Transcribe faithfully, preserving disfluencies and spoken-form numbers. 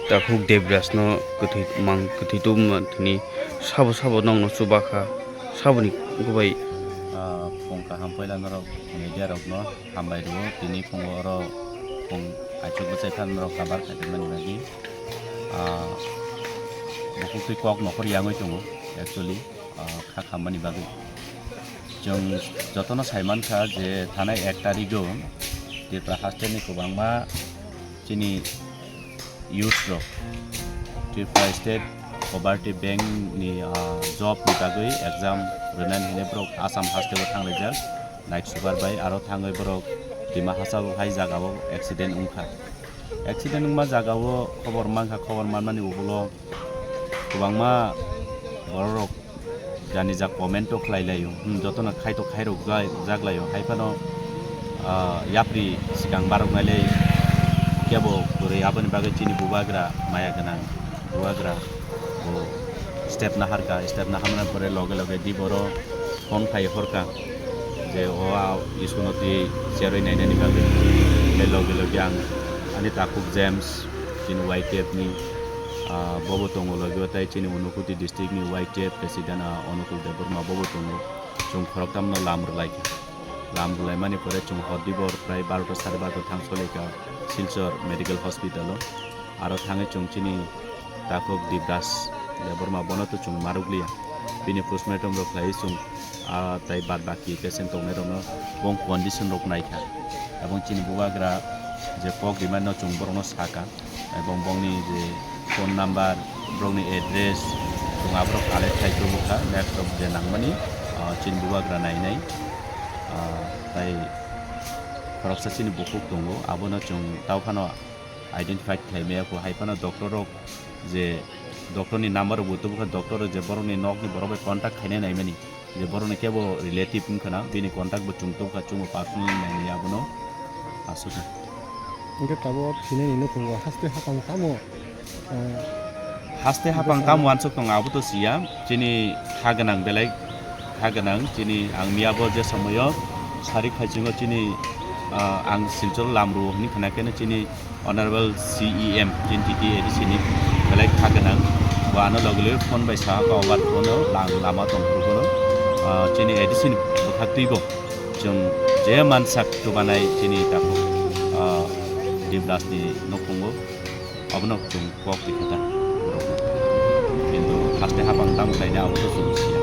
Takhuk Debraj no kwthwi mang, kwthwi tubuma thwini sabo sabo nokno chubakha, saboni gubai. Ah, phung kaham puila norok media rokno hambai rwo, tini phungo oro phung aichuk bwchai phano norok kabar khaijak mani bagwi. Ah, bukhuk twi kok nokhor yangwi tongo actually, ah, kha khammani bagwi. Chwng jotono sai mankha je thanai ek tarigo Tripura hasteni kwbangma chini youth rok Tripura State Cooperative Bank ni, ah, job ni bagwi exam rwnani hinwi borok Assam hasteo thanglaijak night super bai, aro thangwi borok Dima Hasao hai jagao accident wngkha. Accident wngma jagao khobor mankha, khobor manmani ugulo kwbangma bororok jani ja comment o khlai laio, hmm, jotono khai to khairok jai-, jak laio, hai phano, ah, yapri swkang barok nailai kebo kwrwi, aboni bagwi chini bubagra maya gwnang bubagra bo step naharka, step naharmani pore loge loge di boro phone khai horka je o a isuno twi cherwi nainani bagwi, tei loge loge ang ani takhuk James chini Y T F ni, ah, bobo tongo loge o, tei chini Unakoti district ni Y T F president, ah, Anukul Debbarma bobo tongo. Chwng khoroktham no lam rwlaikha. Lam rwlaimani pore chwng hor dibor prai barota sare barota thang solikha Silchar Medical Hospital o. Aro thangwi chwng chini takhuk Debraj Debbarma bono to chwng marwkliya. Bini postmortem rok khlaiwi chwng, ah, tei bad baki patient tongnai rokno bong condition rok naikha. Ebong chini bubagra je kok rimano chwng borokno sakha. Ebong bongni je phone number, borokni address, chwng aborok collect khai tubukha, next of je nangmani, ah, chini bubagra nainai, ah, tai khoroksa chini bukhuk tongo, abono chwng tao phano identify khlai maya kho, hai phano doctor rok je doctor ni number rok bo tubukha, doctor rok je borokni nokni borok bai contact khainai naimani. Je borokni kebo relative wngkha na, bini contact bo chwng tubukha, chwngbo personally nainai abono aswkha. Hwnkhe tabuk thinani nukhungo haste hapang tamo, eh, haste hapang tamo wansuk tongo, abo to siya. Chini kha gwnang belai kha gwnang, chini ang miyabo je somoyo sari khaichungo chini, ah, ang Silchar lamrwo hwnwi khna khe chini Honorable C E M chini T T A D C ni belai kha gwnang. Bo ano logi logi phone bai sa kha, obar phone o lang lama tong phuru bono, ah, chini A D C ni bwkhaktwi bo chwng je mansak chubanai chini takhuk, ah, Debraj ni nukhungo, abono chwng kok twi kha ta borokno. Kintu haste hapang tamo khlainai abo to chwng siya.